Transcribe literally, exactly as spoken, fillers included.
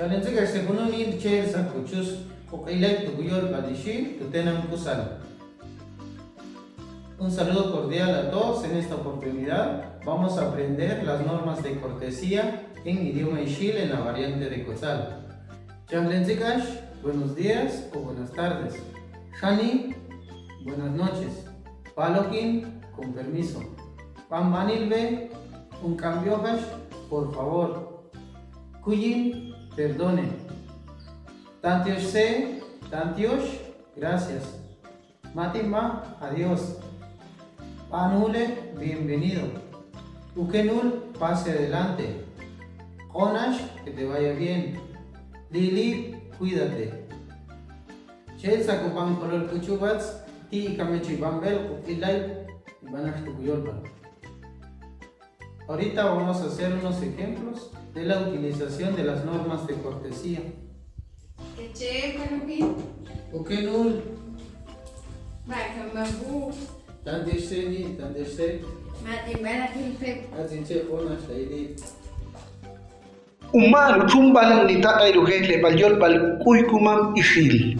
Chajlentzik' ax se jununi rchel sa' kuchus k'uq'ilay tu kuyolbal ixil tu tenan k'usal. Un saludo cordial a todos. En esta oportunidad vamos a aprender las normas de cortesía en idioma ixil en la variante de Cotzal. Chajlentzik' ax, buenos días o buenas tardes. Xani, buenas noches. Palokin, con permiso. B'anb'anil b'e, un k'am b'yojax, por favor. Kuyin, perdone. Tantiox se, tantiox, gracias. Matin b'a, adiós. B'anule, bienvenido. Ukenul, pase adelante. Q'onax, que te vaya bien. Lili, cuídate. Chel sa' kub'an kolol k'uchub'ats, ti' kame chi b'anb'el k'uq'ilay, b'anax tu kuyolbal. Ahorita vamos a hacer unos ejemplos de la utilización de las normas de cortesía. Keche, Palomín. Ukenul. B'akamabu. Tantiox seni, tantiox se. Matin b'anajil pep. Atzinche q'onax ta ili. Umaal utxunb'al nitaq'ay rujel eb'al yolb'al k'uy kumam ixil.